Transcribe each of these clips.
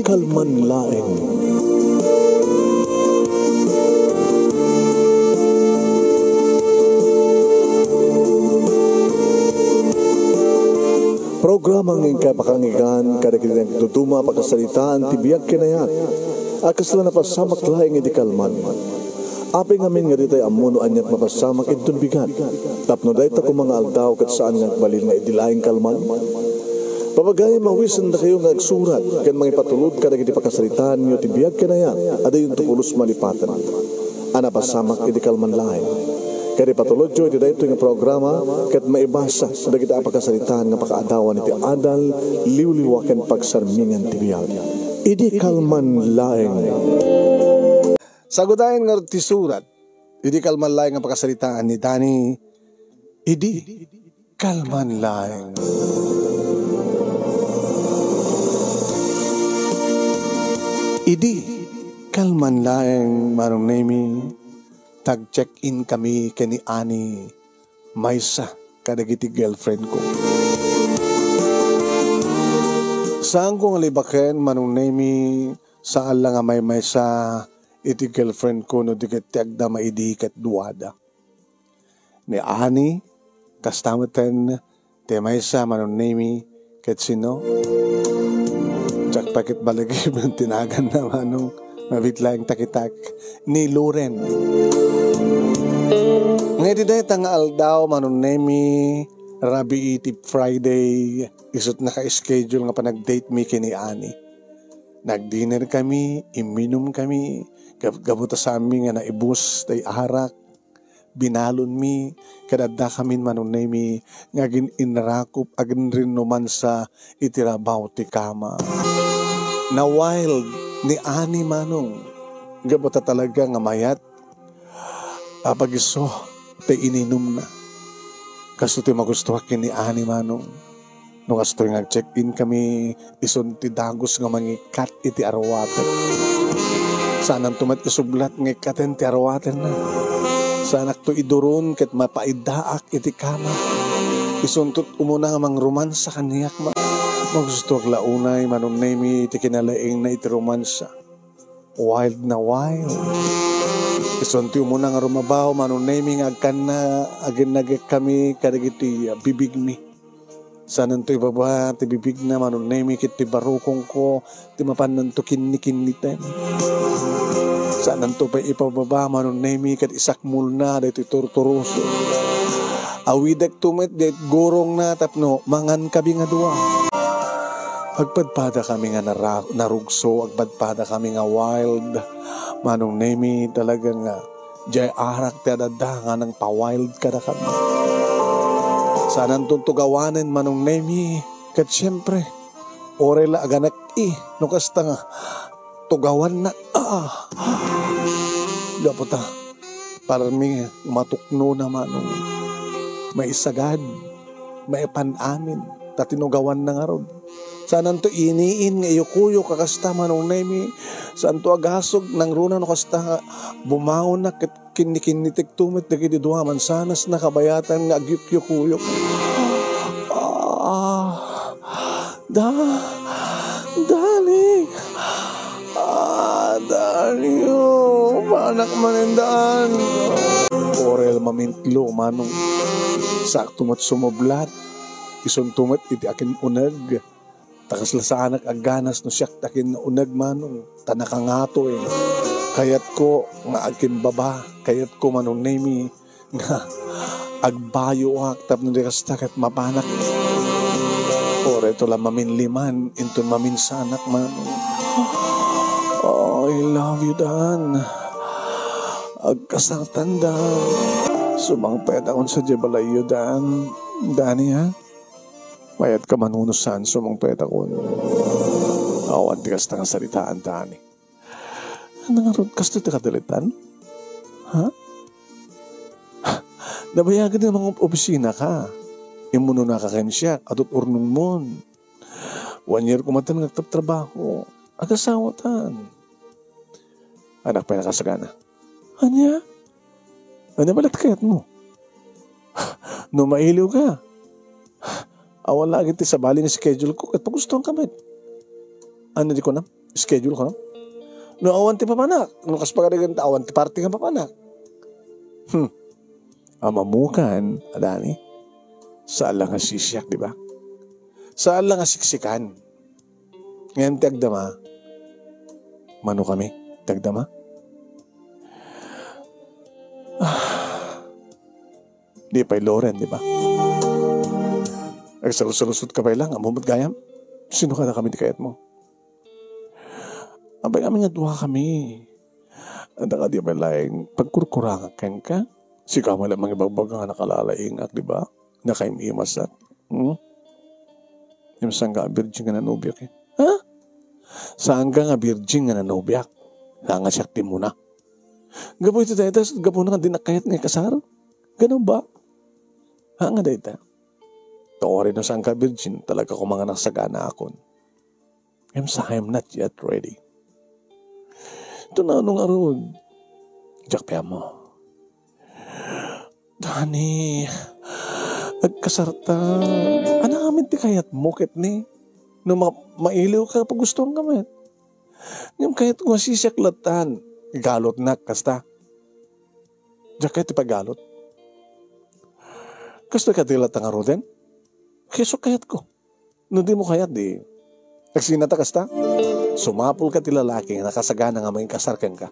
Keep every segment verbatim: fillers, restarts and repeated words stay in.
Kalman laeng. Programa nga inkay pakanggan kadagiti nagduduma a pakasaritaan ti biag ken ayat a kasla napasamak laeng iti kalman. Apay ngamin nga ditay ammo no aniat mapasamak inton bigat, tapno dayta koma nga aldaw ket saan nga agbalin nga idi laeng kalman? Papagayam, awisendakayo nga agsurat ken mangipatulod kadagiti pakasaritaanyo ti biag ken ayat a diyonto pulos malipaten a napasamak idi kalman laeng. Ket ipatulodyo iti daytoy nga programa ket maibasa dagiti a pakasaritaan nga pakaadawan iti adal, liwliwa ken pagsarmingan ti biag. Idi kalman laeng. Sagutayen ngarud ti surat. Idi kalman laeng nga pakasaritaan ni Dani, idi kalman laeng. Idi kalman laeng, Manong Nemi, tag-check-in kami ken ni Ani maysa kadagiti girlfriend ko. Saanko nga libaken, Manong Nemi, saan la nga maymaysa iti girlfriend ko no di ket ti agdama idi ket duada. Ni Ani, kasta metten ti maysa, Manong Nemi, ket sino? Diak pay ket balagip ti naganna, Manong. Mabit laeng ta kitak. Ni Loren. Nga iti dayta nga aldaw, Manong Nemi, rabii ti Friday, isut' naka-schedule nga panag-date mi ken ni Ani. Nag-dinner kami, imminum kami, gab-, gapu ta saanmi nga naibus tay arak, binalonmi, ket addakamin, Manong Nemi, nga agin-inrakup, agin-rinromansa iti rabaw ti kama. Na-wild ni Ani, Manong, gapu ta talaga nga mayat a pagiso ti ininumna. Kastoy ti magustuak ken ni Ani, Manong. No kastoy nga ag-check-in kami, isun ti dagus nga mangikkat iti aruwaten. Saananto met isublat nga ikkaten ti aruwatenna. Saanakto iduron ket mapaiddaak iti kama. Isunto umuna nga mangromansa kaniak, ma-, magustuak la unay, Manong Nemi, ti kinalaingna iti romansa. Wild na wild. Isun ti umuna nga rumabaw, Manong Nemi, nga agkanna, aginnagek kami kadagiti, ah, bibigmi. Saananto ibaba ti bibigna, Manong Nemi, ket ti barukongko ti mapannanto kinnikinniten. Saananto pay ipababa, Manong Nemi, ket isakmulna daytoy turturuso. Awidekto met daytoy gurongna tapno mangan kami nga dua. Agpadpada kami nga nara-, narugso, agpadpada kami nga wild. Manong Nemi, talaga nga, diay arak ti adda nga nangpa-wild kadakami. Saananto tugawanen, Manong Nemi, ket siempre, uray la aganak i, no kasta nga, tugawannak, ah, gapu ta, parmi matuknona, Manong, maisagad. Maipan amin, ta tinugawanna ngarud. Saananto iniin nga iyukuyok a kasta, Manong Nemi. Saanto agasug nangruna no kasta nga bumangonnak ket kinnikinnitekto met dagiti dua a mansanasna kabayatan nga agyukyukuyok. Ah, da, Dani. Ah, Dani, oh, panak manen, Dan. Orel mamintlo, Manong. Sakto met sumublat. Isunto met iti akin-uneg. Ta kasla saanak agganas no siak ti akin-uneg, Manong. Ta nakangato, eh. Kayatko nga agkimbaba. Kayatko, Manong Nemi, nga agbayoak tapno di kasta ket mapanak. Uray to la maminliman, inton maminsanak, Manong. Oh, I love you, Dan. Agkasartan, Dan. Sumangpetakon sadiay balayyo, Dan. Dani, ha? Mayat ka manunusan, sumangpetakon. Awan ti kasta nga saritaan, Dani. Ania ngarud, kastoy ti kadalitan? Ha? Nabayagen nga mangop-opisina ka. Immunona ka ken siak, adut urnongmon. One year koma tan nga agtrabtrabaho. Agasawatan. Anak pay nakasagana. Ania? Ania balet kayatmo? No mailiw ka, awan la agid ti sabali nga schedule ko, ket pagustuan ka met. Ania di kunam? schedule ko, no? No awan ti papanak, no kas pagarigan ta awan ti party nga papanak. Hmm. Amamukan, adani. Saan lang nga sisiak, di ba? Saan lang nga siksikan. Ngayon ti agdama, mano kami, ti agdama. Ah, di pay Loren, di ba? Agsalusalusot ka pay lang, ammom met gayam. Sino kada kami ti kayat mo? Abay, amin nga dua kami. Anta ka di pay laeng pagkurkurangak kenka? Sika man lang mangibagbaga nga nakalalaingak, di ba? Nakaim-imasak. Hmm? Yung sangga a virgin nga nanubiak eh. Ha? Sangga nga virgin nga nanubiak. Nga nga siak ti muna. Gapu iti dayta, gapu na nga di nakayat nga ikasar. Ganun ba? Ha nga dayta? Tawari no sangga virgin, talaga ko mga nasagana akon. Ngem sa, I'm not yet ready. Ito na, anong arod? Diak pay ammo. Dani, agkasarta. Ania amin ti kayat mo, ket ni? No ma-, mailiw ka, pagustuhan ka met. Ngem kayat ko nga sisiak latan. Galotnak, kasta. Diak kayat ti pagalot. Kastoy ka ti latan nga roden? Keso kayat ko. No di mo kayat, di. Nagsinata kasta? Sumapul ka ti lalaki nga nakasagana nga mangikasar kenka.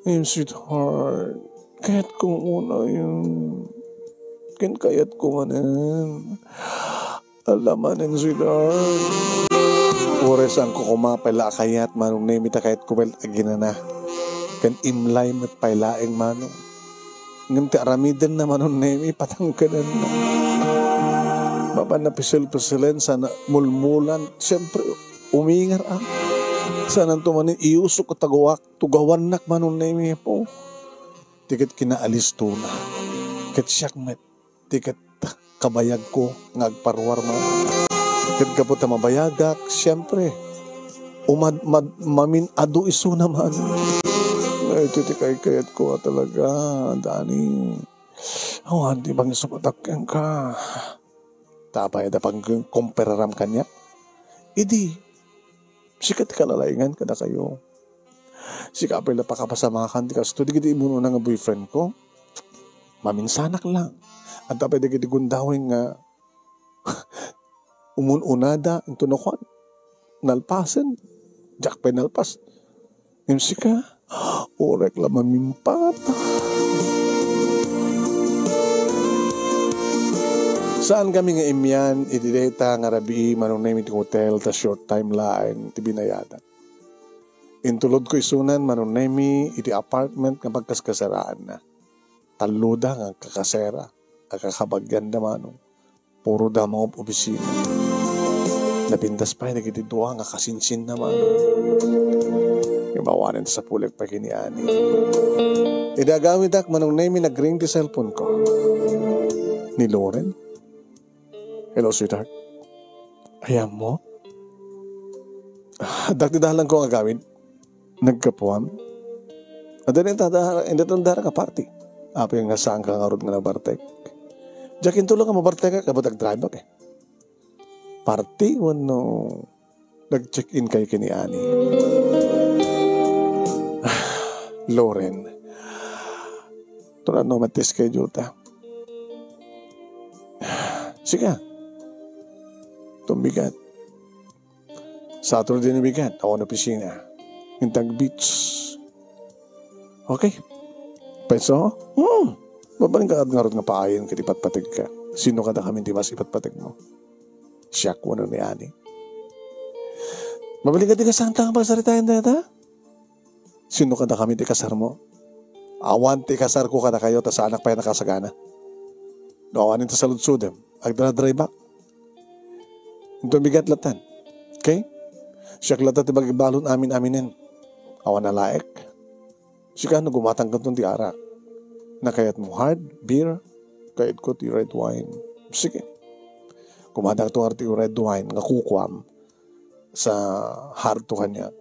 Ay, sweetheart, kayat kong una yun. Ken kayat ko manen. Alamanen, sweetheart. Uray saan ko koma pay la a kayat, Manong Nemi, ta kayat ko pay la aginana. Ken imlay met pay laeng, Manong. Ngem ti aramiden na, Manong Nemi, patangkenen na. Mapan na pisil-pisilen, sana mulmulan. Siyempre, umingar, ah. Sana to manen iusok ko taguak, tugawannak, Manong Nemi, po. Ti ket kinaalistona. Ket siak met, ti ket kabayagko nga agparuar man. Ket gapu ta mabayagak, siyempre, umad-, mad-, mamin-adu isuna man. Ay, iti ti kaykayatko a talaga, Dani. Awan ti pangisuktak kenka. Ta apay da pagkumpararam kaniak? Idi, sika ti kalalaingan kadakayo. Sika pay la pakapasamakan ti kasto dagiti immun-una nga boyfriend ko. Maminsanak lang. Anta pay dagiti gundaweng nga umun-unada, into no kuan, nalpasen. Diak pay nalpas. Ngem sika, orek la mamimpat. Saan kami nga imian iti dayta nga rabii, Manong Nemi, ti hotel, ta short time laeng ti binayadan. Intulodko isunan, Manong Nemi, iti apartment nga pagkaskasaraanna. Talloda nga kakasera, a kakabagianda, Manong. Puro da mga opisina. Napintas pay dagiti dua nga kasinsinna, Manong. Imawanen sa pulek pay ken ni Ani. Idi agawidak, Manong Nemi, nagring ti cellphone ko. Ni Loren. Hello, sweetheart. Ayan mo? Ah, dakti dalan ko nga agawid. Naggapuam? Adda rin tada, hindi tanda ka party. Apay nga saan ka ngarud nga nabartek? Diak intulong nga mabartek ka, kabat agdrive ka eh. Party, wano nag-check-in kayo kini Ani? Loren. Ito na naman ti schedule ta. Sige. Tumbigat. Saturday ni bigat, awan opisina. Intag beach. Okay. Paiso? Hmm. Mabalin ka ngarud nga paayen ket ipatpateg ka. Sino kada kami ti mas ipatpateg mo? Siak wano ni Ani. Mabalin ka di ka santa nga pagsaritayan data? Sino kada kami ti kasar mo? Awan ti kasar ko kada kayo, ta saanak pay nakasagana. No awan ti saludsodem, agdara-drive back. Into bigat latan. Okay? Siak latan ti magibalon amin-aminen. Awan nalaek. Sika no gumatang kanton ti arak. Nakayat mo hard, beer, kayat ko ti red wine. Sige. Gumatang to ti red wine nga kukuam sa hard to kaniak.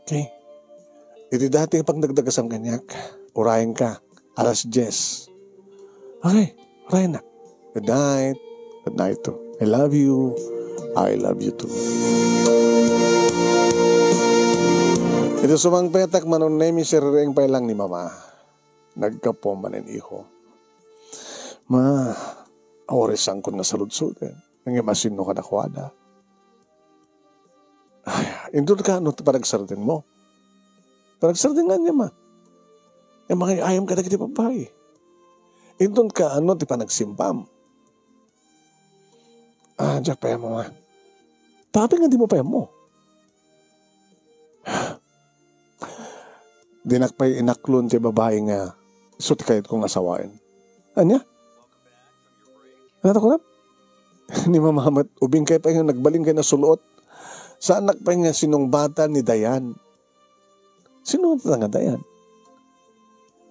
Okay? Iti dati nga pagdagdagasam kaniak, urayen ka, alas diyes. Okay, urayen na. Good night. Good night too. I love you. I love you too. Iti sumangpetak, Manong Nemi, siririing pay lang ni Mama. Naggapu manen, iho. Ma, awaresankon nga saludsoden. Ngem asino kadakuada? Ay, inton ka no ti panagsardengmo? Panagsardeng ania, Ma? Ngem mangay-ayam kadagiti babbai. Inton ka no ti panagsimbam? Ah, diak pay ammo, Ma. Tapno nga dimo pay ammo? Dinak pay inaklon ti babai nga isu ti kayatko nga asawaen. Ania? Ania ti kunam? Ni Mama met, ubingkay pay nga nagbalin kay nasuluot. Saanak pay nga sinungbatan ni Dayan. Sino nga Dayan?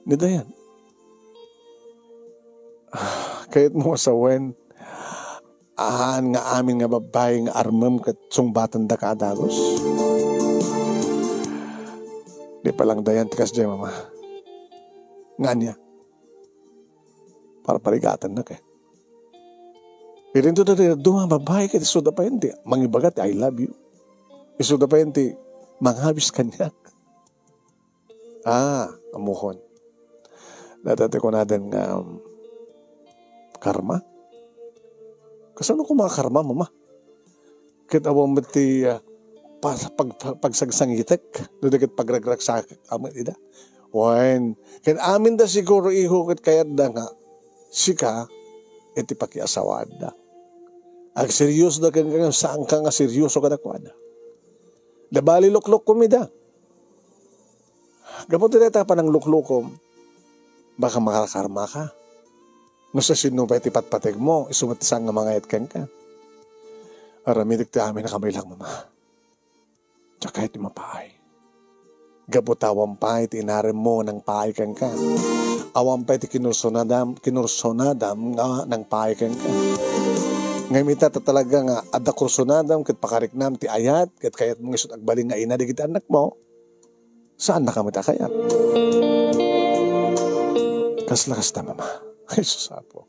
Ni Dayan. Ah, kayatmo asawen, haan nga amin nga babbai nga armem ket sungbatandaka a dagus? Di pa lang Dayan ti kasdiay, Mama. Nga ania? Parparigatannak, eh. Idinto dagiti dadduma a babbai ket isuda pay ti mangibaga ti "I love you." Isuda pay ti mangawis kaniak. Ah, ammokon. Dayta ti kunaden nga, um, karma? Kasano koma a karma, Mama? Ket awan met ti, ah, pa-, pag-, pag-, pagsangsangitek, no di ket pagragragsak amin ida. Wen, ket aminda siguro, iho, ket kayatda nga sika iti pakiasawaanda. Agseriosoda kenka, ngem saanka nga serioso kadakuada. Da bali luklukkom ida. Gapu ti dayta a panangluklukom, baka makakarmaka. No siasino pay ti patpategmo, isu met ti saan nga mangayat kenka. Aramidek ti amin a kabaelak, Mama. Diak kayat ti mapaay. Gapu ta awan pay ti inaremmo nangpaay kenka. Awan pay ti kinursunadam, kinursunadam nga nangpaay kenka. Ngem ita ta talaga nga adda kursunadam ket pakariknam ti ayat ket kayatmo nga isut' agbalin nga ina dagiti annakmo, saannaka met a kayat. Kasla kasta, Mama. Ay, sus, Apo.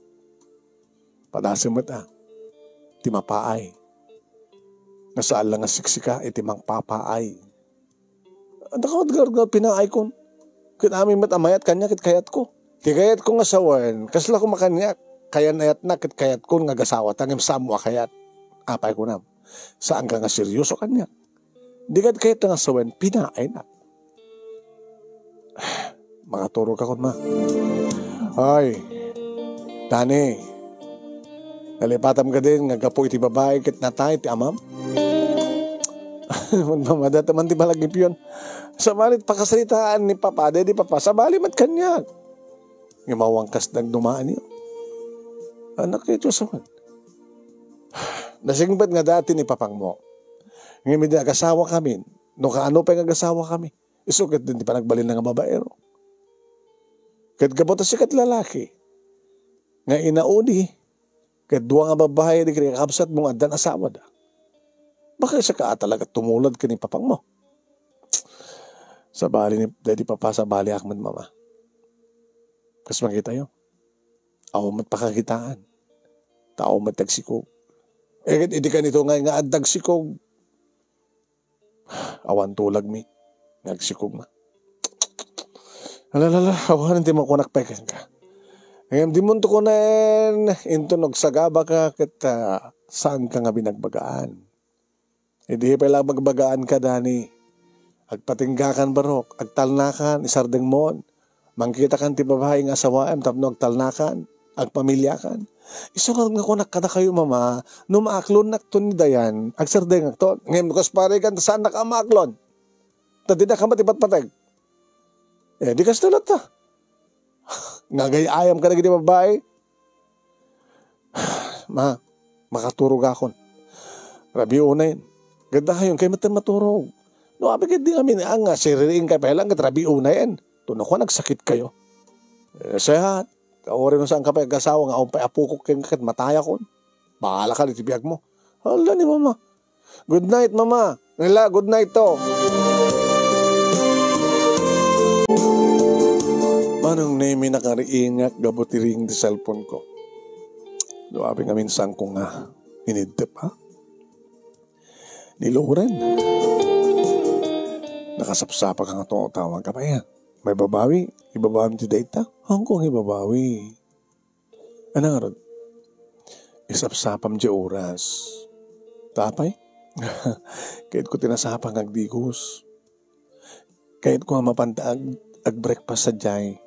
Padasem met a ti mapaay. Nga saan la nga siksika iti mangpapaay. Adda ka met garud nga pinaay kon. Ket amin met a mayat kaniak ket kayatko. Ti kayatko nga sawen, kasla koma kaniak. Kayan-ayatna ket kayatko nga agasawata ngem saanmo a kayat. Apay kunam? Saanka nga serioso kaniak. Di kad kayat nga sawen, pinaaynak. Makaturog ka kon, Ma. Ay, Dani, nalipatam kadin nga gapu iti babai ket natay ti amam? Magmamada ta man ti malagipyon. Sabali pakasaritaan ni Papa, daydi Papa, sabali met kaniak. Ngem awan kas nagdumaanyo. Anak, iti sawen. Nasingpet nga dati ni papangmo. Ngem idi agasawa kami, no kaano pay nga agasawa kami, isu ket din ti panagbalinna nga babaero. Ket gapu ta sika ti lalaki, nga inaudi, ket dua nga babbai dagiti kakabsatmo nga addan asawada. Baka sika a talaga tumulad ken ni papangmo. Sabali ni, daydi Papa, sabaliak met, Mama. Kas makitayo, awan met pakakitaan. Tao met ti agsikog. Eh, ket idi kanito nga, nga adda agsikog, awan tulagmi nga agsikog, Ma. Alalala, awanen ti makunak pay kenka. Ngem dimonto kunen, inton agsagaba ka ket, ah, saan ka nga binagbagaan. Idi pay la bagbagaanka, Dani, agpatinggakan barok, agtalnakan, isardengmon. Mangkitakan ti babai nga asawaem tapno agtalnakan, agpamiliakan. Isu nga kunak kadakayo, Mama, no maaklonnakton ni Dayan, agsardengakton. Ngem no kas parikan, ta saannak a maaklon. Ta dinaka met ipatpateg. Eh, di kasta latta. Nga agay-ayam kadagiti babbai. Ma, makaturogakon. Rabii unayen. Gadda kayon, kay met maturog. No, abi ket di amin, ah, nga siririing kay pay lang ket rabii unayen. Tuno ko nagsakit kayo. Eh, siya, kauri no saan ka pay agasawa nga awan pay apokok ken ket matayakon. Bahala ka iti biagmo. Hala ni Mama. Good night, Mama. Nila, good night to. Manong Nemi, nakariingak gapu ti ring ti cellphone ko. Duapi nga minsan ko nga iniddep, ha? Ni Loren. Nakasapsapa ka nga to, tawag ka pa iya. May babawi, ibabawi ti dayta? Hangko nga ibabawi. Ano nga rod? Isapsapam di oras. Tapay? Kayat ko tinasapa nga agdigos. Kayat ko nga mapanta ag, ag-breakfast sa jay.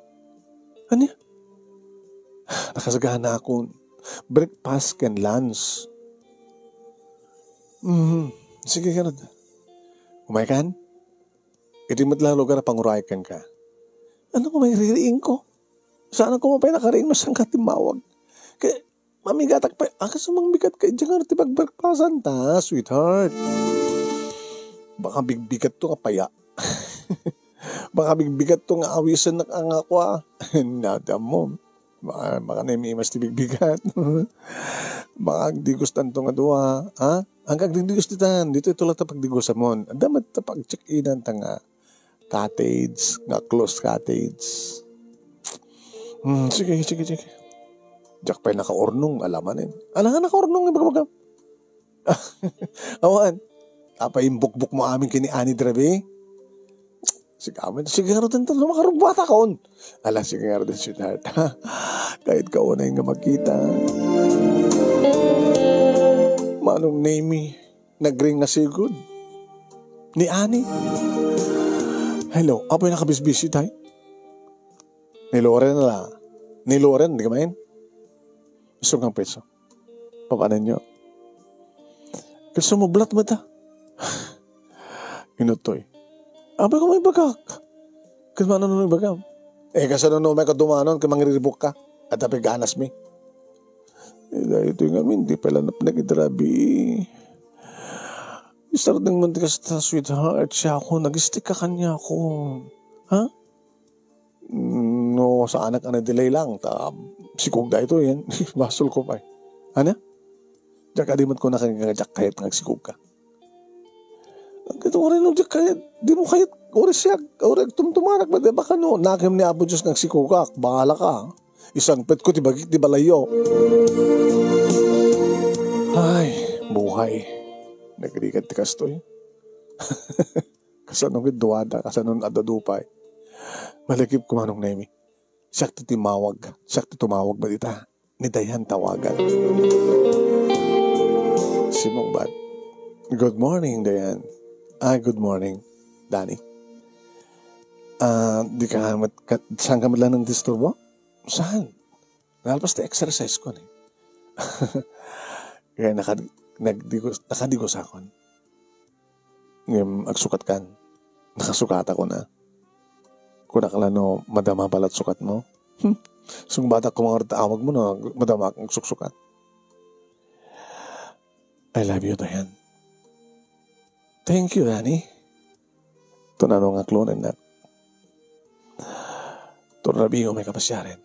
Ania? Nakasagana akon. Breakfast ken lunch. Mhm. Sige, ka rod. Umay kan? Iti met la lugar a pangurayen kenka. Ano ko may ririing ko? Saan ko man pay nakariing no saan ka timmawag? Kay mamigatak pay, ah, kaso mangbigat ka, idiay nga ti pagbagpasan ta, sweetheart. Baka bigbigat to nga paya. Baka bigbigat to nga awisen na ang ako, ah. Nadam mo. Baka, baka na imimas ti bigbigat. Baka agdigos tanto nga dua, ha? Ang agdigos ditan, dito ito lang ta pagdigosamon. Adda met ta pag-check-inan ta nga cottage, nga close cottage. Hmm, sige, sige, sige. Diak pay nakaurnong, alamanen. Ala nga nakaurnong, ibagbaga. Awan. Apay imbukbok mo amin kini ani drabe? Sige, amin. Sige, nga rod, ito, makarugbata kon. Ala, sige, nga rod, sweetheart. Kahit ka unay nga magkita. Manong Nemi, nagring nga sigud. Ni Ani. Hello, apoy nakabisbisi tayo. Ni Loren na la. Ni Loren, di ka main? Iso nga peso. Papanenyo. Ket sumublat met a. Inutoy. Abay, kung may bagak. Ket mano no ibagam? Eh, kasano no may kadumanon ket mangriribuk ka? At apiganas mi. Eh, dahil ito nga, hindi pala napnag idrabi. Isardeng mo ti kasta, sweetheart. Siya ako, nag-stick ka kanya ako. Ha? No, saanak a na-delay lang, ta sikog da ito, yan. Basol ko pa, eh. Ano? Diak ka di mat ko nakangagajak kayat nga agsikog ka. Ang ito, uri no, diak kayat, di mo kayat, uri siya, uri agtumtumanak, ba, di ba ka no, nakim ni Apo Diyos nga agsikog ka, bahala ka. Isangpet ko ti bagik ti balayo. Ay, buhay. Nagrigat ti kastoy. Kasano nga duada, kasano adda dupay. Malagip ko, Manong Nemi. Siak ti timawag. Siak ti tumawag ba dita? Ni Dayan tawagan. Simong ba? Good morning, Dayan. Ah, good morning, Danny. Ah, di ka mat-, ka-, saan ka madla ng disturbo? Saan? Nalpas ti exercise ko ni. Kaya nakad-, nagdigos-, nakadigos akon. Ngem agsukat kan. Nakasukat ako na. Kunak la no madama pala ti sukat mo. Hmm. Sungbatak ko mga awag mo no madama kang suksukat. I love you, Dayan. Thank you, Danny. Ito na nung aklonen na. Ito na bingo may kapasyaran.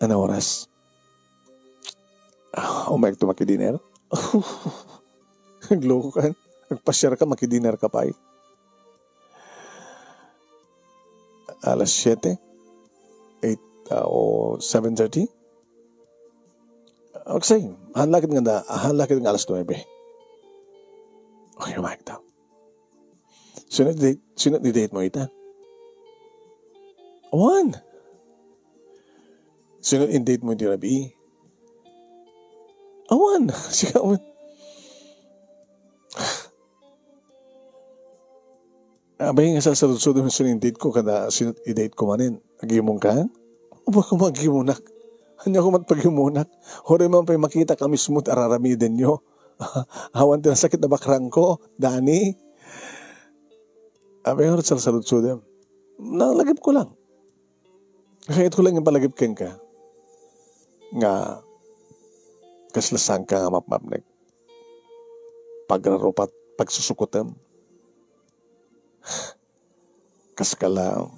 Ano oras? Ah, umayag to makidiner? Nagloko ka. Nagpasyar ka, makidiner ka pa eh. Alas siyete? Eight, ah, o seven thirty? Okay, hanlakit nga da, hanlakit nga alas nuebe. Okay, umayag to. Sino ti date, sino ti date mo ita? Awan. Sino in date mo iti rabii? Awan. Sika, awan. Abay nga sasaludsodem sino in date ko, kada sino i-date ko manen. Agimong ka? Uba ko magimunak. Anya ko mat pagimunak? Hore man pay makita ka mismo ti araramidenyo. Awan ti nasakit a bakrang ko, Dani. Abay nga sasaludsodem. Nalagip ko lang. Kayat ko lang ipalagip kenka nga kasla saan ka nga mapmapnek. Pagrarupat, pagsusukutem. Kas kala,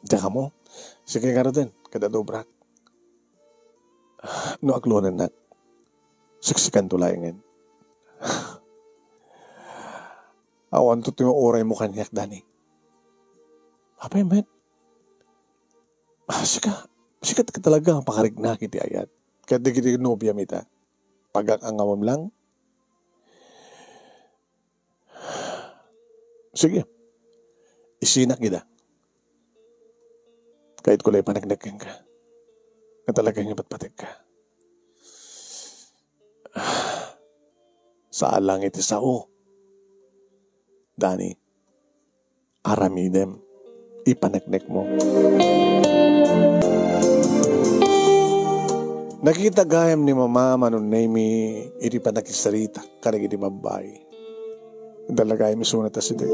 diak ammo. Sige nga ruden, kada dobrak. No aglonennak, siksikan to laengen. Awan to ti uray mo kaniak, Dani. Apay met? Ah, sika, sika ka talaga ang pakarignak iti ayat. Kaya digiti nobiam ita. Pagak-angawem lang. Sige. Isinak ida. Kayatko la ipaneknek kenka. Nga talaga nga patpatekka. Saan lang iti sao. Dani, aramidem. Ipaneknekmo. Nakita gayam ni Mama Manong Nemi iti panakisarita kadagiti babbai. Talaga, isunat a sida.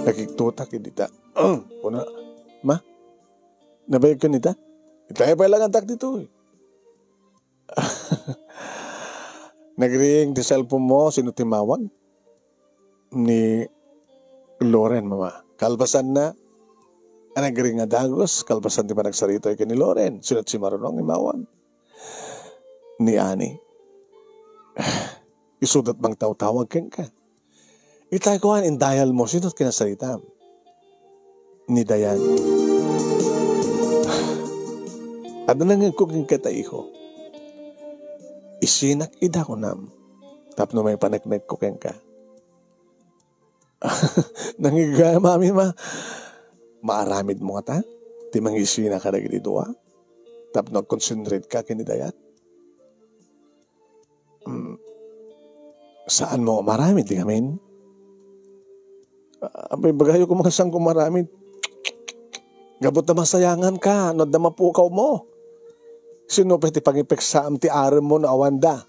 Nakiktutak iti ta. Kuna, "Ma, nabayag ka nita? Itay pay lang antak ditoy." Nagring ti cellphone mo, sino ti mawag? Ni Loren, Mama. Kalpasanna, a nagring a dagus, kalpasan ti panagsarita ken ni Loren. Sino ti marunong imawag? Ni Ani. Isudat mangtawtawag kenka. Itay kuan, in-dial mo, sino ti kinasaritam? Ni Dayan. Adda nangngegko kenka ta, iho. Isinak ida kunam. Tapno maipaneknekko kenka. Nangigayam amin, ma. Maaramid mo ngata? Ti mangisina kadagiti dua? Tapno agconcentrate ka ken ni Dayan? Mm, saan mo maramid ti ngamin? Ah, apay, bagayo koma saan ko maramid. Gapu ta masayangan ka no adda mapukaw mo. Sino pay ti pangipeksaam ti arem mo no awanda?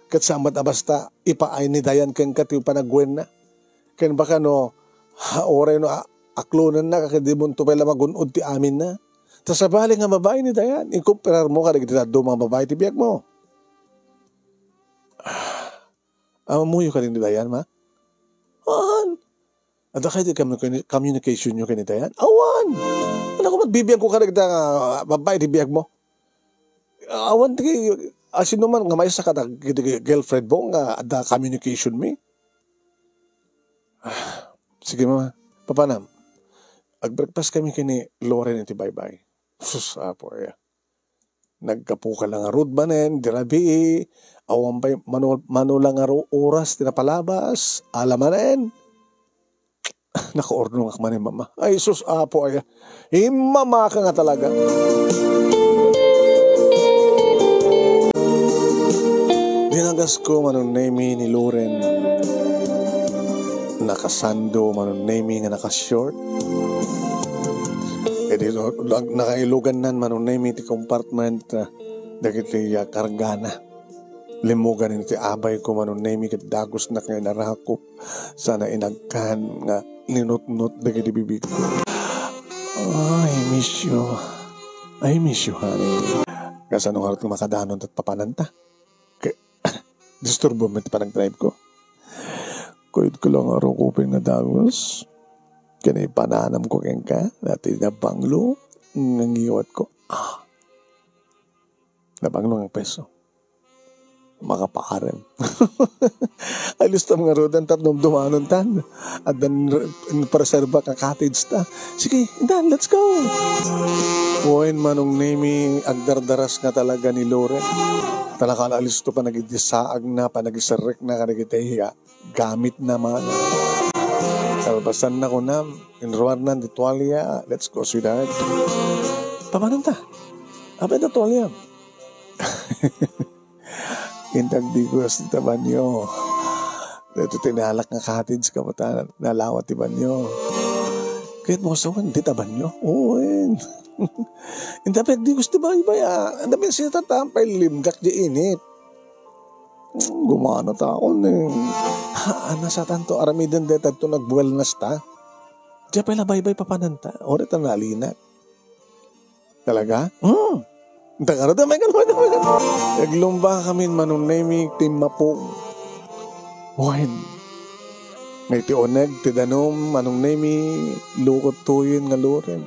Ket saan met a basta ipaay ni Dayan kenka ti panagwenna. Ken baka no, ha, uray no a-, aklonenna, ket di monto pay la magun-od ti aminna. Ta sabali nga babai ni Dayan, inkumparar mo kadagiti dadduma nga babai ti biag mo. Ammoyo kadi ni Dayan, ma? Haan. Adda kadi commu-, communication yo ken ni Dayan? Awan. Ano ko, magbibiag ko kadagita nga babai ti biag mo? Awan ti, asino man nga maysa kada girlfriend mo nga adda communication mi? Ah, sige, ma. Papanam. Ag-breakfast kami ken ni Loren iti baybay. Sus, apo, ya. Naggapu ka la ngarud manen, di rabii, awan pay mano, mano la ngarud oras ti napalabas, ala manen. Nakaurnongak manen, Mama. Ay, sus, apo, ay, immamaka nga talaga. Dinagas ko, Manong Nemi, ni Loren. Nakasando, Manong Nemi, nga nakashort. Idi, nag-, nakailugannan, Manong Nemi, ti compartment, ah, dagiti, ah, kargana. Limmugan iti abay ko, Manong Nemi, ket dagusnak nga inarakop. Sana inagkan nga ninutnot dagiti bibigko. I miss you. I miss you, honey. Kasano ngarud nga makadanon ket papananta? Ke-, disturbo met ti panagdrive ko. Kuyog ko la nga rukopen nga dagus. Ken ipananam ko kenka, dati na banglo, nga ngiwat ko. Ah. Nabanglo nga peso. Makapaarem. Ay, listom nga rudan, tapno dumdumanon tan. Addan re-, preserva ka cottage ta. Sige, dan, let's go. Wen, Manong Nemi, agdardaras nga talaga ni Loren. Talakala listo pa nagidisaag na, pa nagiserrek na, kadagiti hiya. Gamit naman. Kalpasan na kunam, inruarnan ti tualya. Let's go, sweetheart. Pamananta. Apay ta tualya. Intag di ko ti tabanyo. Dito tinalak nga cottage ka mo ta, nalawat ti banyo. Kayat mo sa di tabanyo? Oo, eh. Inta pag di gusto ba, iba ya. Ang dami sila tatampay, limgak di init. Gumana taon eh. Ha, ana sa tanto, aramiden de tanto nag-wellness ta. Diya pala baybay papananta. Ori ta nalina. Talaga? Hmm. Takaro da, may ganun, may ganun. Naglumba kami, Manong Nemi, timmapog. Wine. May ti oneg, ti danum, Manong Nemi, lukot tuyen nga Loren.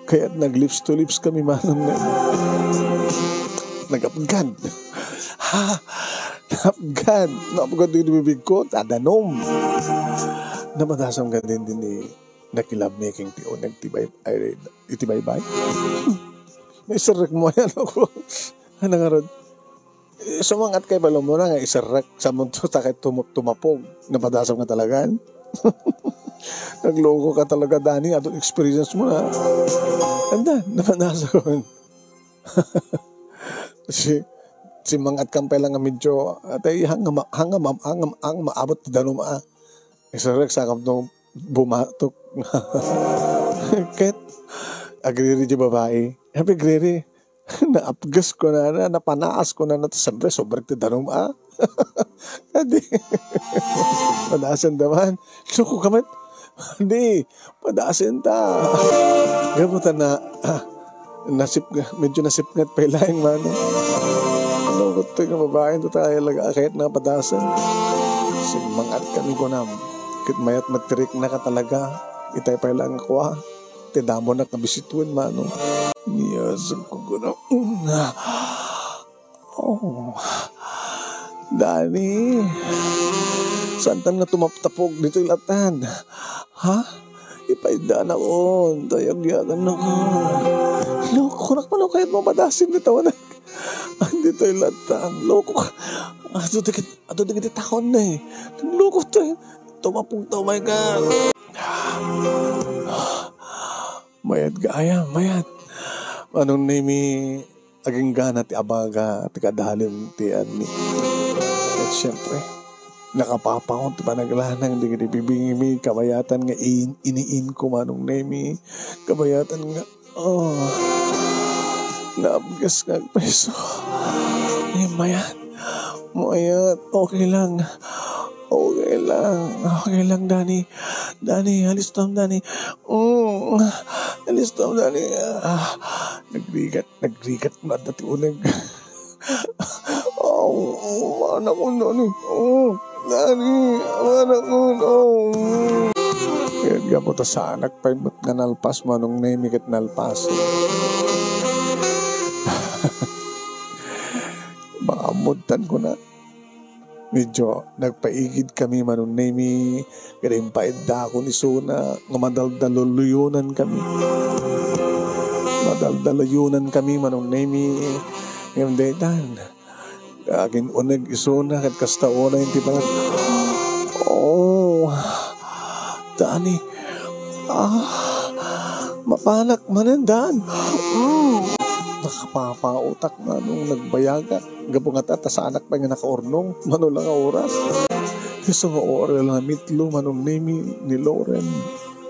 Kayat nag-lips to lips kami, Manong Nemi. Nagapgad. Ha? Napgad. Napgad yung bibig ko. Tadanom. Namadasam ka din din eh. Nakilabmi king ti uneg ti bay-, ay, iti baybay. Naiserrek mo yan ako. Ano nga ron? Eh, sumangat kay balon mo na nga iserrek. Sa munto ta kay tumu-, tumapog. Napadasam nga talagan. Nagloko ka talaga, Dani. Adun experience mo na. Anda, napanasa ko. Si, si mangat kan pay lang nga medyo, atay, hanga ma-, hanga ma-, hanga, hanga maabot ti danum, ah. Isarek sa kam no bumatok. Ket, agriri di babae. Happy agriri. Naapgas ko na, na, napanaas ko na, na, siyempre, sobra ti danum, ah. Adi, padasen da man. Suko ka met. Di, padasen ta. Gapu ta na, ah, nasip-, medyo nasipnget pay laeng mano. Ano, gusto nga babae, ito tayo laga, kahit napadasen. Simmangat kami kunam. Kit mayat matiriknak talaga. Itay pay lang ako, ah. Ti damo na kabisituen, mano. Niyasag ko kunam. Oh, Dani, saantan nga tumaptapog ditoy latan? Ha? Ipaiddaan ako, tay agyagan ako. Loko, kunak pano kayat mo padasin ni tawanak? Ditoy latan, loko ka. Ato dikit, ato dikit taon na eh. Loko to eh. Tumapog to, my God. Mayat gaya, mayat. Manong Nemi, aginggana ti abaga, ti kadalem ti anni. Ket siempre, nakapapaon ti panaglanang dagiti bibingimi, kabayatan nga in-, iniinko, Manong Nemi. Kabayatan nga, oh, naabgas nga agpayso. Ay, mayat. Mayat. Okay lang. Okay lang. Okay lang, Dani. Dani, alistom, Dani. Mm. Alistom, Dani. Ah, nagrigat, nagrigat na dati uneg. Oh, anak ko, Dani. Oh, Dani, anak ko, oh. Kaya gapu ta saanak pay met nga nalpas, Manong Nemi, ket nalpas. Baka ammudtan ko na. Medyo nagpaigid kami, Manong Nemi, ket impaiddakon isuna nga madaldaluyunan kami. Madaldaluyunan kami, Manong Nemi, ngem daytan, agin-uneg isuna ket kasta unay ti panag-, "Oh, Dani, ah, mapanak manen, Dan." Mm. Nakapapaotak, Manong, nagbayagak. Gapu nga ta, ta saanak pay nga nakaurnong, mano la nga oras. Isu nga oras la namitlo, Manong Nemi, ni Loren.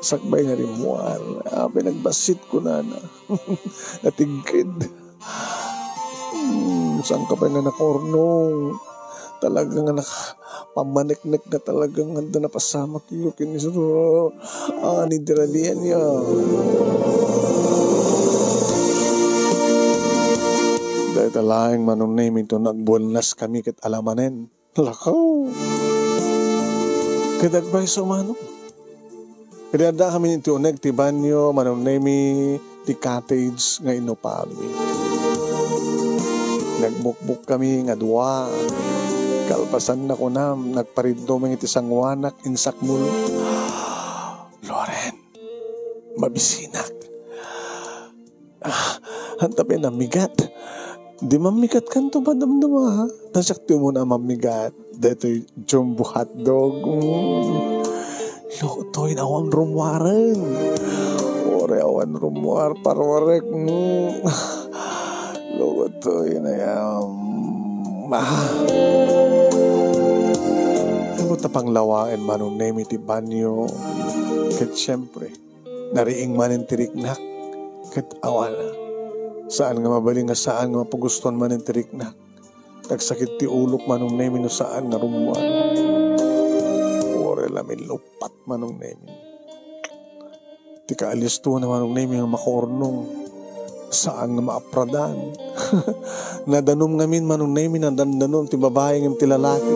Sakbay nga rimmuar. Apay nagbassit kunana. Natigkid. Hmm, saan ka pay nga nakaurnong? Talaga nga naka-, pamaneknek nga talaga nga adda napasamak yo ken isu. Ah, ni diralian ya. Dayta laeng, Manong Nemi, to nagbuelnas kami ket alamanen. Lakaw. Ket agpayso, Manong. Ket adda kami iti uneg ti banio, Manong Nemi, ti cottage nga inupami. Nagbukbok kami nga dua. Kalpasan na kunam, nagpariddo mi iti sangoanak, insakmul. Loren, mabisinak. Ah, anta pay namigat. Di mamigat kanto, madamdama, ha? Tan siak ti umuna a mamigat. Daytoy jumbo hotdog. Mm. Lutoy na awan rummuaren. Ore awan rummuar, parwarek. Mm. Lutoy na yan. Ah. Ano ta panglawaen, Manong Nemi, ti banyo? Ket siyempre, nariing manen ti riknak, ket awan. Saan nga mabalin nga saan nga mapagustuan manen ti riknak. Tagsakit ti ulok, Manong Nemi, no saan nga rummuar. Ore la miluppat, Manong Nemi. Ti kaalisto na, Manong Nemi, nga makaurnong. Saan nga maapradan. Nadanum ngamin, Manong Nemi, nadandanum ti babae ngem ti lalaki.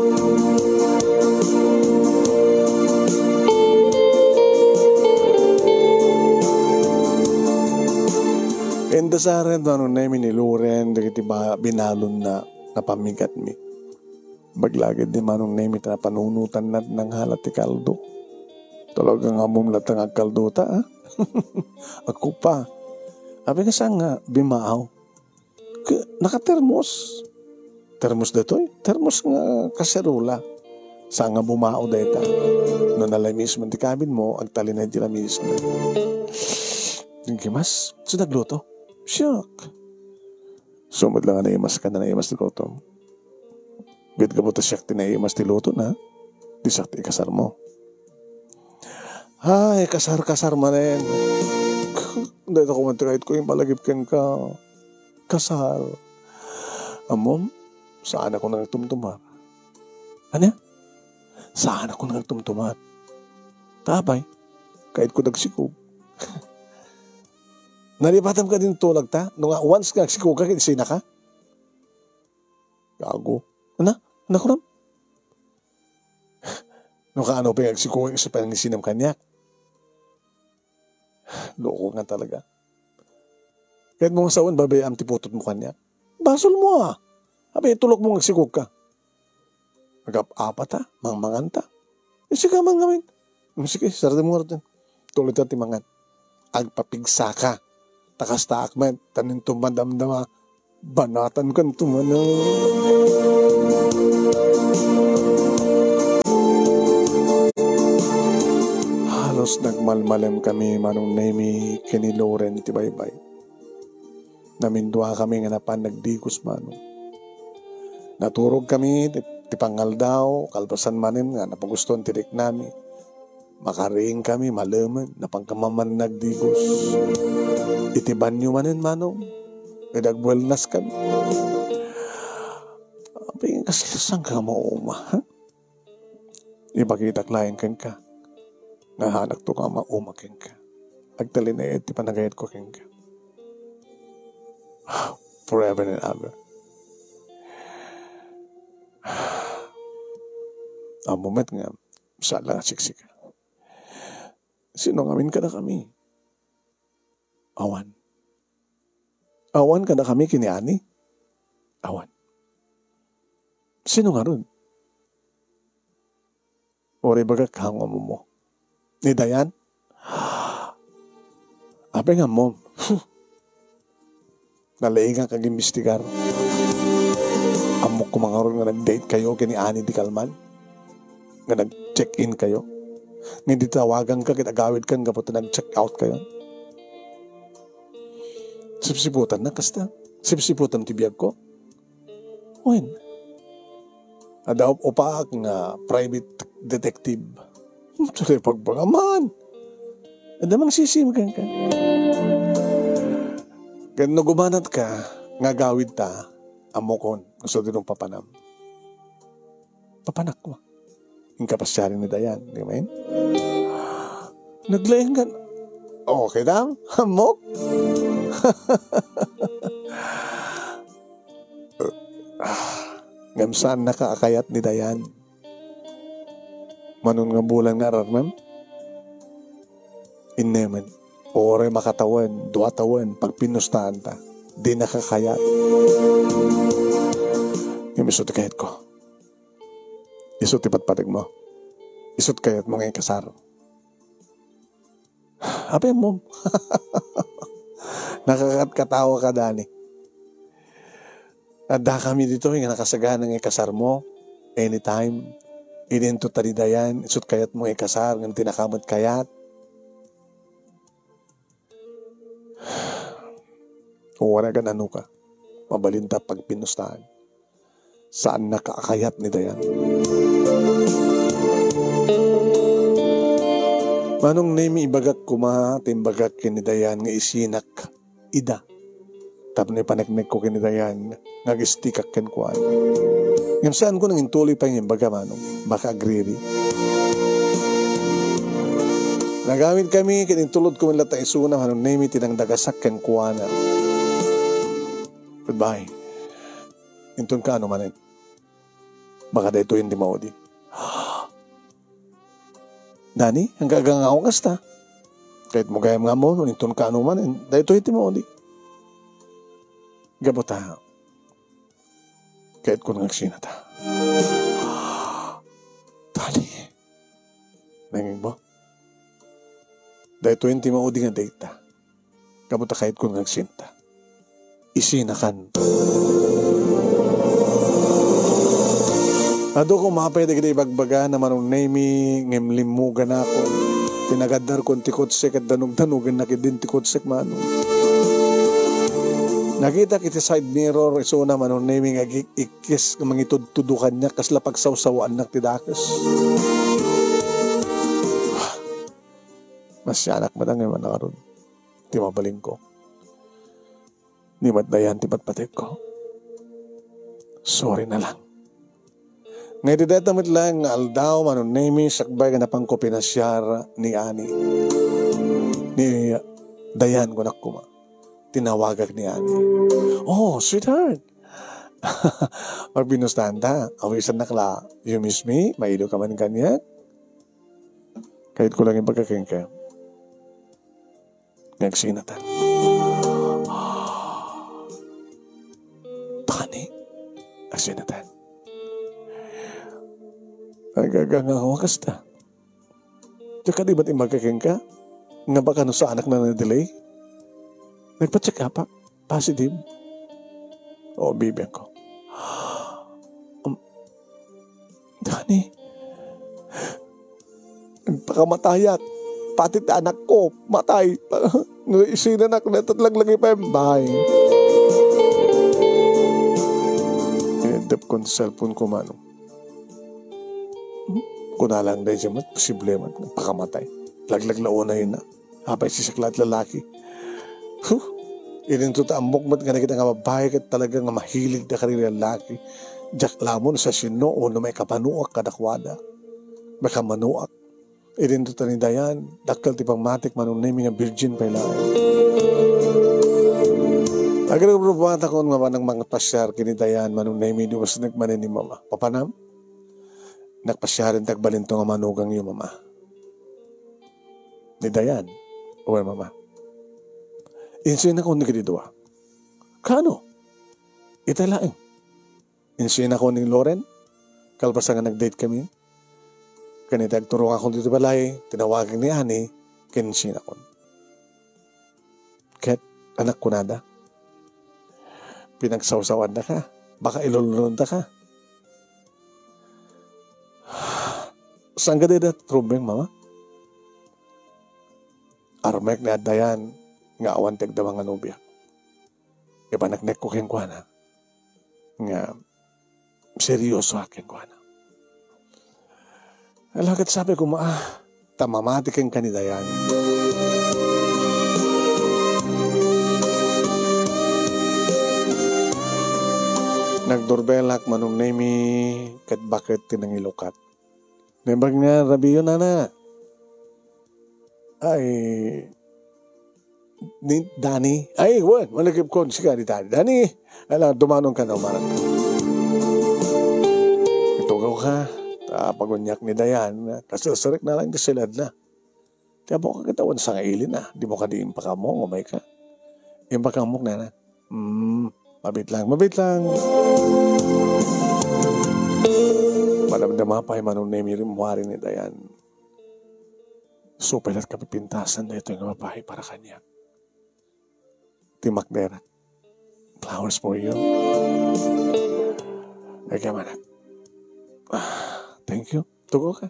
Indasaren, Manong Nemi, ni Loren dagiti ba-, binalonna nga pammigatmi. Baglaged ni Manong Nemi ta napanunotan na nangala ti kaldo. Talaga nga ammom latta nga agkaldota, ah? Ako pa. Abi nga saan nga bimaaw? Ke-, nakatermos. Termos datoy? Termos nga kaserola. Saan nga bumao dayta. No nalamismo ti kabinmo, agtalinaed ti lamismo. Naggimas, so nagluto. Siak. Sumud lang nga naimas ka na naimas ti luto. Ket gapu ta siak ti naimas ti luto na, ti siak ti ikasar mo. Ay, kasar, kasar manen. Dayta ko man ti kayat ko impalagip kenka. Kasar. Ammom, saan ako nagtumtumar. Ania? Saan ako nagtumtumar. Tapay, kayat ko dagsikog. Nalipatam ka din tulagta? No nga, once nga agsikog ka, ket isina ka? Gago. Ana? Nakuram? No kaano pa yung agsikog, isu pa yung isinam kaniak. Loko nga talaga. Kahit mo nga sawan, babayaan ti putot mo kaniak. Basol mo, ah. Abi, tulok mo nga agsikog ka. Agap-apa ta, mangmangan ta. Eh, sige man ngamin. Hmm, sige, sarde mo nga rin. Tuloy ta ti mangan. Agpapigsa ka. Takas taak met, tanin tumadamdama. Banatan kan tumana. Halos nagmalmalem kami, Manong Nemi, ken ni Loren ti baybay. Namindua kami nga napan nagdigos, Manong. Naturog kami ti, ti pangaldaw, kalpasan manen nga napagustuan ti riknami. Makariing kami, malemen, napan kami man nagdigos. Iti banyo manen, Manong, ket agbuelnas kami. Abi, kas-, saan ka mauma, ha? Ipakitak laeng kenka. Nga hanakto nga mauma kenka. Agtalinaed ti panagayat ko kenka. Forever and ever. Ammo met nga, saan lang a siksika. Sino ngamin kadakami? Awan. Awan kadakami ken ni Ani? Awan. Sino ngarud? Uray ibagak, hango mo. Ni Dayan? Apay nga ammom? Nalaingak agimbestigar. Ammok koma ngarud nga nag-date kayo ken ni Ani di kalman. Nga nag-check-in kayo. Nga di tawagan ka ket agawid kan gapu ta nag-check out kayo. Sipsiputan na kasta. Sipsiputan ti biag ko. Wen. Adda up-, upaak nga private detective. Tuloy pagbangaman. Adda mang sisim kenka. Ken no gumanat ka, nga agawid ta, ammokon, gusto din papanam. Papanak mo. Inka pasiari ni Dayan, di ba yun? Naglaing ka. Okay lang? Hamok? Ngem saan naka akayat ni Dayan. Manon nga bulan nga ararnem? Innemen. Uray makatawen, dua tawen, pagpinustaan ta. Di nakakayat. Ngem isu ti kayat ko. Isu ti patpateg mo. Isu ti kayat mo nga ikasar. Apay mo. Nakakatkatawa ka, Dani. Adda kami ditoy nga nakasagana nga ikasar mo. Anytime. Idinto ta di Dayan, isut kayat mo ikasar, ngem tinakamet kayat. Uray ka nano ka. Mabalinta pagpinustaan. Saan naka akayat ni Dayan. Manong Nemi, ibagak koma, ti imbagak ken ni Dayan nga isinak ida. Tapno ipaneknek ko ken ni Dayan, nga agistikak kenkuana. Ngem saan ko nang intuloy pay nga imbaga, Manong. Baka agriri. Nagawid kami, ket intulod ko met latta isuna, Manong Nemi, ti nangdagasak kenkuana. Goodbye. Inton kaano manen. Baka daytoyen ti maudi. Dani, ang gagangaw kasta. Kayat mo gayam nga mo, inton kaano manen. Daytoy ti maudi. Gapu ta, kayat ko nga agsinata. Dani. Nanging ba? Daytoyen ti maudi nga date ta. Gapu ta kayat ko nga agsinta. Isinakan. Adu koma pay dagiti ibagbaga na Manong Nemi ngem limmuganakon. Pinagaddarkon ti kotse ket danogdanogennak idin ti kotsek, Manong. Nakitak iti side mirror isuna, Manong Nemi, nga ag-ikkis nga mangitudtudo kaniak kasla pagsawsawaannak ti dakes. Masianak met ngem a nakaron ti mabalinko. Ni met Dayan ti patpategko. Sorry na lang. Nga idi dayta met laeng nga aldaw, Manong Nemi, sakbay nga napanko pinasiar ni Ani. Ni Dayan, kunak koma. Tinawagak ni Ani. "Oh, sweetheart." Magbinustaan ta. Awisannak la. "You miss me? Maido ka man kaniak?" Kayatko lang ibagak kenka. Nga agsinatan. Tani? Agsinatan. Agagangawa kasta. Diak kadi met imbagak kenka nga baka no saanak na na-delay? Nagpa-check up-ak. Positive. O, bibiangko. Um, Dani, nagpakamatayak. Pati ti anakko, matay. Nga isinanak na, tatlaglagipen. Bye. Inedep kon ti cellphone ko, Manong. Hmm? Kuna lang daydi met, posible met, pakamatay. Laglaglauna yun na. Apay, siak la ti lalaki. Huh! Idinto ta ammok met nga dagita nga babbai ket talaga nga mahilig da kadagiti lalaki. Diak la ammo no siasino wenno maikapanuak kadakuada. Maikamanuak. Idinto ta ni Dayan, dakkel ti pammatik, Manong Nemi, nga virgin pay laeng. Agrubrubuatakon nga awan nagpasiar ken ni Dayan, Manong Nemi, idi umesnek manen ni Mama. Papanam? Nagpasiaren ti agbalinto nga manugangyo, Mama. Ni Dayan, wen Mama. Insinakon dagiti dua. Kaano? Itay laeng. Insinakon ni Loren, kalpasan nga nag-date kami. Ken iti agturongakon ditoy balay, tinawagak ni Ani, ken insinakon. Ket, anak, kunada, pinagsawsawaandaka. Baka ilulunodaka. Saan kadi da trubbeng, Mama? Armek ni Dayan nga awan ti agdama nga nobia. Ipaneknekko kenkuana nga seriosoak kenkuana. Ala ket sabi ko, "Ma, ah, ta mamati kenka ni Dayan." Nagdurbelak, Manong Nemi, ket baket ti nangilukat. Naimbag nga rabiyo, nana. Ay, ni Dani. Ay, wen, malagipkon, sika ni Dani. Dani, ala, dumanon ka na, umarang ka. Itugawka, ta paguniak ni Dayan, kaserserek na lang ti siladna. Ti apo ka kitawen sangaili na, dimo kadi impakammo, umayka. Impakammok, nana. Hmm, mabitlang, mabitlang. Madamdama pay, Manong Nemi, rimmuari ni Dayan. Isu pay laeng kapipintasan daytoy nga babai para kaniak. Ti makderak. Flowers for you. Ay, kaya manak. Ah, thank you. Tugo ka.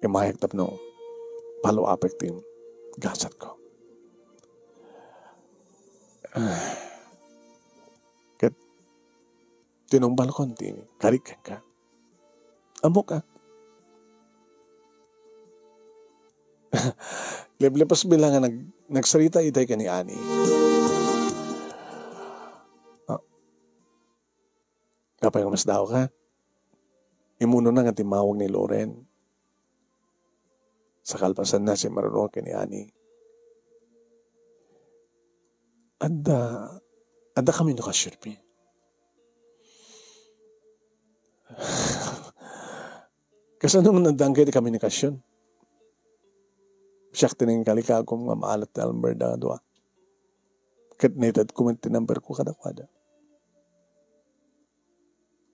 Imayak tapno palo-apek ti gasatko. Ket tinungbalkon ti karik kenka. Ammok a. Leblebes bilang nga nag-, nagsarita itay ken ni Ani. Ah, apay nga masdaawka? Immunona nga timmawag ni Loren. Sa kalpasanna, simmarunong ken ni Ani. Adda, adda komunikasion, Pi. Kasano nga adda kami ni Kasyon? Siak ti nangikalikagum nga maalat ti Almerda nga dua. Ket naitedko met ti number ko kadakuada.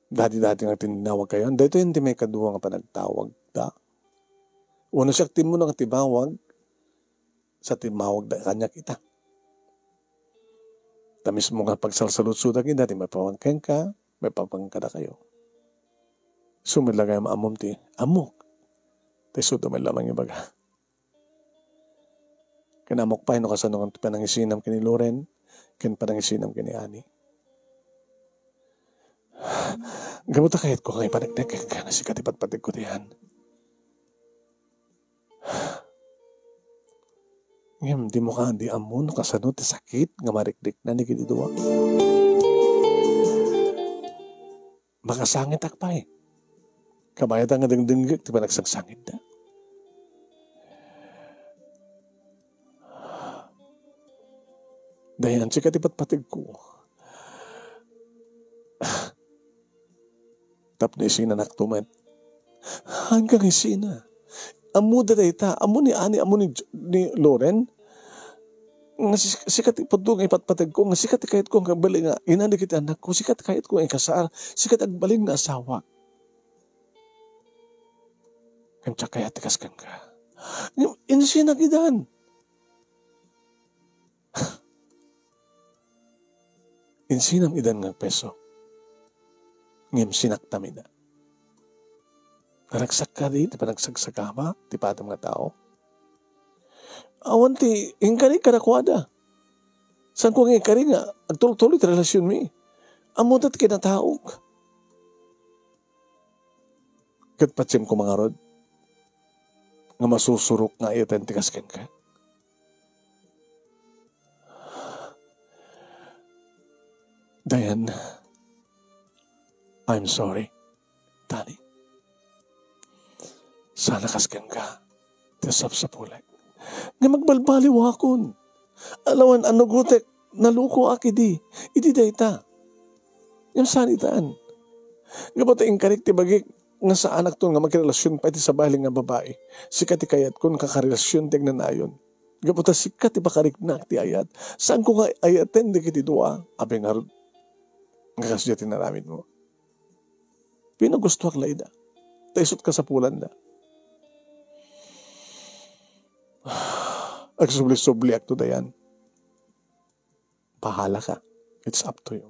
Dati-dati nga tinnawagkayo. Daytoy ti maikadua nga panagtawagda. Wenno siak ti immuno nga timmawag, sa timmawagda kaniak ita. Mismo nga pagsalsaludsodak ida ti maipapan kenka, maipapan kadakayo. Sumila nga maammom ti ammok. Ta isuda met laeng ibaga. Ken ammok pay no kasano nga panangisinam ken ni Loren, ken panangisinam ken ni Ani. Gapu ta kayatko nga ipaneknek kenka nga sika ti patpategko diay. Ngem dimo kadi ammo no kasano ti sakit nga mariknekna dagiti dua. Makasangitak pay. Kabayatan nga dengdengngek ti panagsangsangitda. Dayan, sika ti patpategko. Tapno isinanakto met. Hanggang isina. Ammoda dayta. Ammo ni Ani, ammo ni, ni Loren. Nga si-, sika ti pudno nga ipatpategko, nga sika ti kayatko nga agbalin nga ina dagiti annakko, sika ti kayatko nga ikasar, sika ti agbalin nga asawak. Ken siak kayat ti kas kenka. Ngem insinak idan. Insinam idan nga agpeso. Ngem sinaktam ida. Naragsak kadi ti panagsagsagaba ti padam nga tao? Awan ti inkari kadakuada. Saanko nga inkari nga agtuloy-tuloy ti relasionmi. Ammoda ti kinataok. Ket patiem koma ngarud nga masusurok nga ayaten ti kas kenka. Dayan, I'm sorry, Dani. Saan a kas kenka ti sapsapulek. Ngem agbalbaliwakon. Alawen a nugotek, nalukoak idi, idi dayta. Ngem saan itan. Gapu ta inkarik ti bagik nga saanakton nga makirelasion pay ti sabali nga babai. Sika ti kayatko nga kakarelasion ti agnanayon. Gapu ta sika ti pakariknak ti ayat. Saanko nga ayaten dagiti dua. Apay ngarud nga kasdiay ti inaramidmo? Pinagustoak la ida. Ta isu't kasapulanda. Agsubli-subliakto dayan. Bahalaka. It's up to you.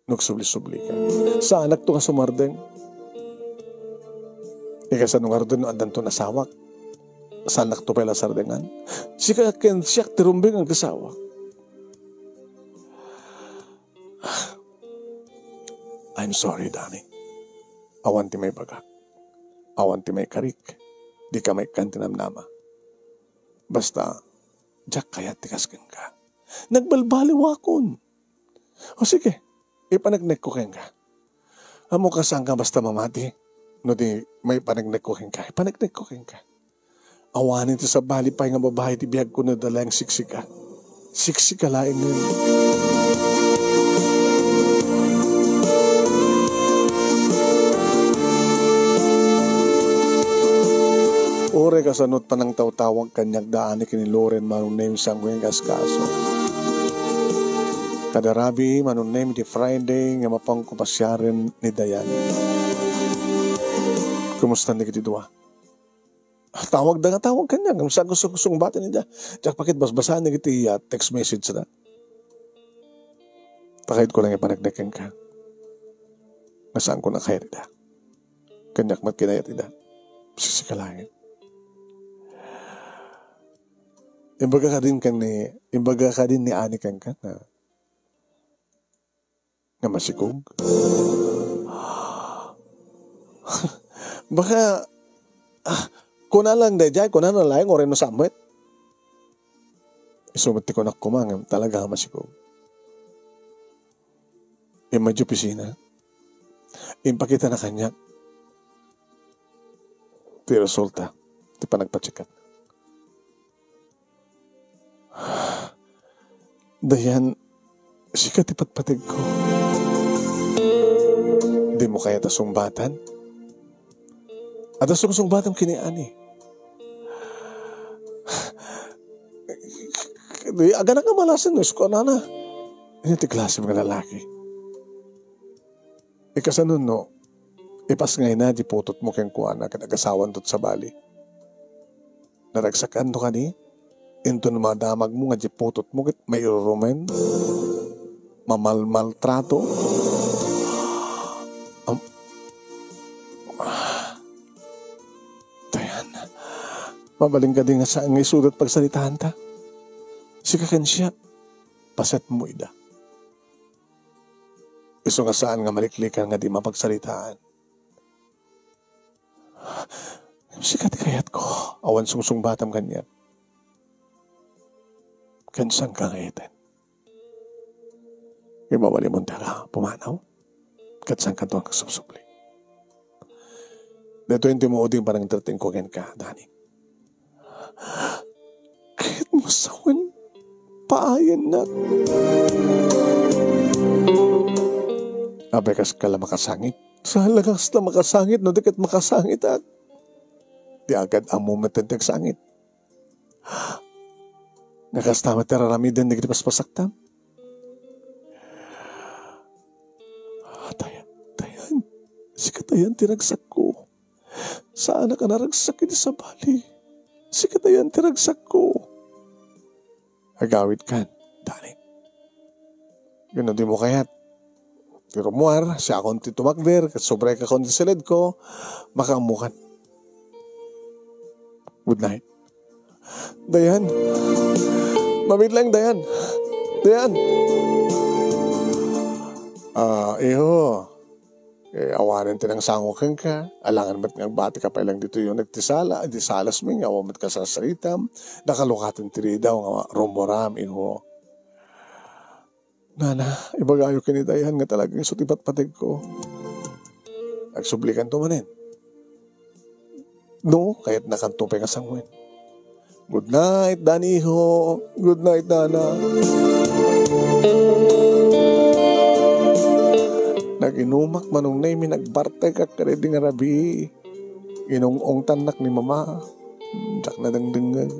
No agsubli-sublika. Saanakto nga sumardeng. Ikasano ngaruden no addanton asawak? Saanakto pay la sardengan. Sika ken siak ti rumbeng nga agasawak. I'm sorry, Dani. Awan ti maibagak. Awan ti maikarik. Dika maikkan ti namnama. Basta, diak kayat ti kas kenka. Nagbalbaliwakon. O sige, ipaneknekko kenka. Ammok a saanka basta mamati no di maipaneknekko kenka. Ipaneknekko kenka. Awanen ti sabali pay nga babai ti biagko no di laeng siksika. Siksika laeng ngamin. Uray kasano't panangtawtawag kaniak da Ani ken ni Loren, Mano Name, saanko nga ikaskaso. Kada rabii, Mano Name, iti Friday nga mapanko pasiaren ni Dayan. Kumusta dagiti dua? Tawagda nga tawag kaniak, ngem saanko sung-, sungbaten ida. Diak pay ket basbasaen dagiti, ah, text message da. Ta kayatko laeng ipaneknek kenka nga saanko nga kayat ida. Kaniak met kinayat ida. Siksika laeng. Imbaga kadin ken ni, imbaga kadin ni Ani kenka nga, nga masikog. Baka, ah, kuna lang daydiay, kuna na laeng, uray no saan met. Isu met ti kunak koma, ngem talaga nga masikog. Immay idiay opisina. Impakitana kaniak ti resulta ti panagpacheck-up. Dayan, sika ti patpategko. Dimo kayat a sungbatan? Adda sungsungbatem ken ni Ani. Di, aganak nga malasen no isu kunana. Ania ti klasem nga lalaki? Ikasano no ipasngayna ti putotmo kenkuana ket agasawanto ti sabali? Naragsakanto kadi? Inton madamagmo nga di putotmo ket mairurumen, mamalmaltrato. Am-, Dayan, mabalin kadi nga sa-, nga isuda ti pagsaritanta? Sika ken siak, pasetmo ida. Isu nga saan nga maliklikan nga di mapagsaritaan. Sika ti kayatko, awan sungsungbatam kaniak. Ken saanka nga iten? Ngem mabalinmon ti ara, pumanaw. Ket saankanto nga agsubsubli. Daytoy ti maudi nga panangtertengko kenka, Dani. Kayatmo sawen, paayennak. Apay, kaska la makasangit? Saan la kasta makasangit no di ket makasangitak? Di agad ammo met ti agsangit. Nga kasta met ti ar-aramiden dagiti paspasaktam. Dayan, dayan. Sika dayan ti ragsakko. Saanak a naragsak iti sabali. Sika dayan ti ragsakko. Agawidkan, Dani. Ken no dimo kayat ti rummuar, siakon ti tumakder, ket subraykaon ti siledko, makaammokan. Good night. Dayan. Mabit lang, Dayan. Dayan. Ah, iho. Eh, awanen ti nangsango kenka. Alangan met nga agbatika pay lang ditoy, nagtisala, di salasmi nga awan met kasarsaritam. Nakalukaten ti ridaw nga rummuaram, iho. Nana, ibagayo ken ni Dayan nga talaga isu ti patpategko. Agsublikanto manen. No, kayatnakanto pay nga sangoen. Good night, Daniho. Good night, Nana. Naginumak, Manong Nemi, nagbartekak kadaydi nga rabii. Inung-ungtannak ni Mama. Diak nadengdengngeg.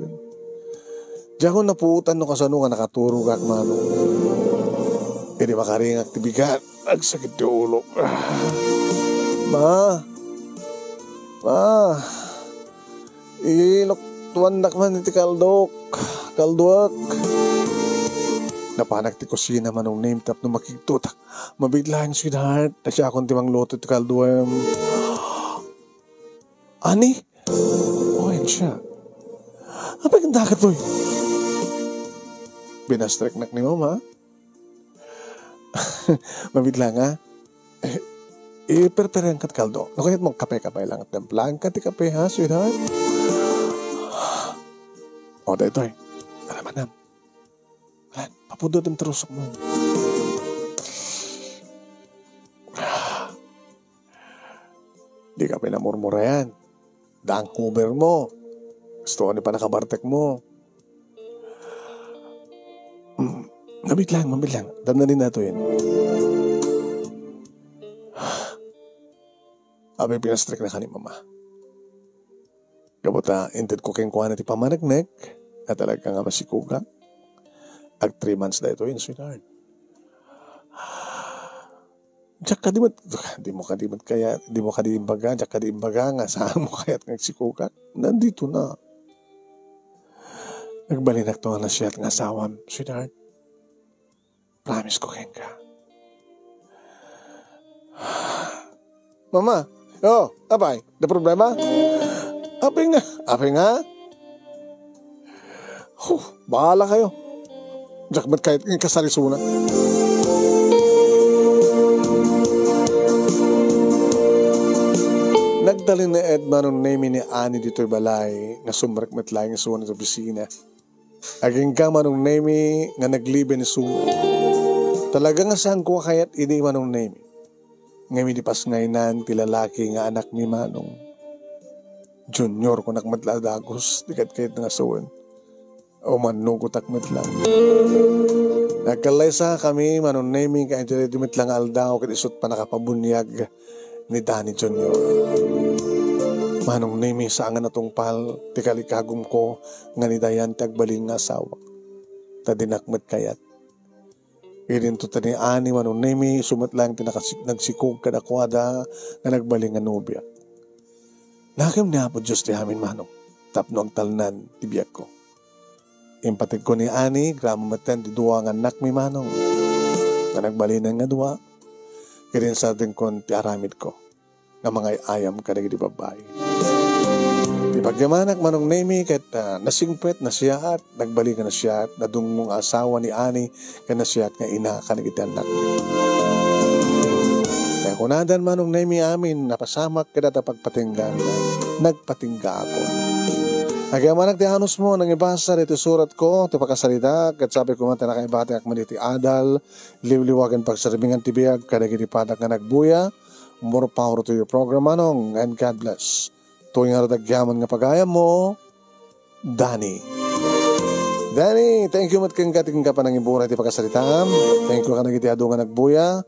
Diakon napuotan no kasano nga nakaturogak, Manong. Idi makaringak ti bigat, agsakit ti ulok. Ma! Ma! Iluktuandak man iti kaldok. Kalduek. Napanak ti kusina, Manong Nemi, tapno makigtotak. Mabit lang, sweetheart. Ta siakon ti mangluto ti kalduem. Ani? O, yan siya. Apay nga dagitoy? Binastreknak ni Mama. Mabit lang, ha? Eh, iperperenka ti kaldo. No kayatmo kape-kape lang. Timplaanka ti kape, ha, sweetheart? O, daytoy. Tara, manam. Lan, papudotem ti rusokmo. Dika pinamurmurayan. Daan cover mo. Gusto ko ni panakabartek mo. Mm, mabit lang, mabit lang. Damdanin nato yan. Abi, pinastrek na ka ni Mama. Gapu ta, inted ko kenkuana ti pamaneknek, a talaga nga masikugak. Ag three months daytoy, sweetheart. Diak kadi met, dimo kadi met kaya, dimo kadi imbaga, diak kadi imbaga nga saanmo kayat nga agsikugak. Nandito na. Agbalinakto nga nasayaat nga asawam, sweetheart. Promise ko kenka. Mama, oh, apay, da problema? Apay nga, apay nga? Huh, bahala kayo. Diak met kayat nga ikasarisuna. Nagtalinaed Manong Nemi ni Ani ditoy balay, nga sumrek met laeng isuna iti opisina. Agingga Manong Nemi nga nagliben isuna. Talaga nga saanko a kayat idi, Manong Nemi. Ngem idi pasngaynan ti lalaki nga anak ni Manong Junior, kunak met la a dagus, di ket kayat nga sawen. O mannugotak met lang. Nagkallaysakami, Manong Nemi, nga iti met lang nga aldaw, ket isut pannakapabuniag ni Danny Junior. Manong Nemi, saan nga natungpal ti kalikagumko nga ni Dayan ti agbalin nga asawa. Ta dinak met kayat. Idinto ta ni Ani, Manong Nemi, isu met lang ti nakasik-, nagsikog kadakuada nga nagbalin nga nobia. Nakem ni Apo Dios ti amin, Manong, tapno agtalnan ti biagko. Impategko ni Ani, agraman metten ti dua nga annakmi, Manong, nga nagbalinen nga dua, ket insadenkon ti aramidko nga mangay-ayam kadagiti babbai. Ti pagyamanak, Manong Nemi, ket, ah, nasingpet, nasiaat, nagbalin nga nasiaat, nadungngong nga asawa ni Ani, ket nasiaat nga ina kadagiti annakmi. Kaya kunadan, Manong Nemi, amin, napasamak kadata pagpatinggan, nagpatinggaakon. Agyamanak ti anusmo, nangibasa ditoy suratko, ti pakasarita, ket sabi ko man ti nakaibatiak man iti adal, liwliwa ken pagserbingan ti biag kadagiti padak nga nagbuya. More power to your program, Manong, and God bless. Toy nga ragyaman nga pagayammo, Danny. Danny, thank you met kenka ti kenka panangiburay ti pakasaritaam. Thank you kadagiti adu nga nagbuya.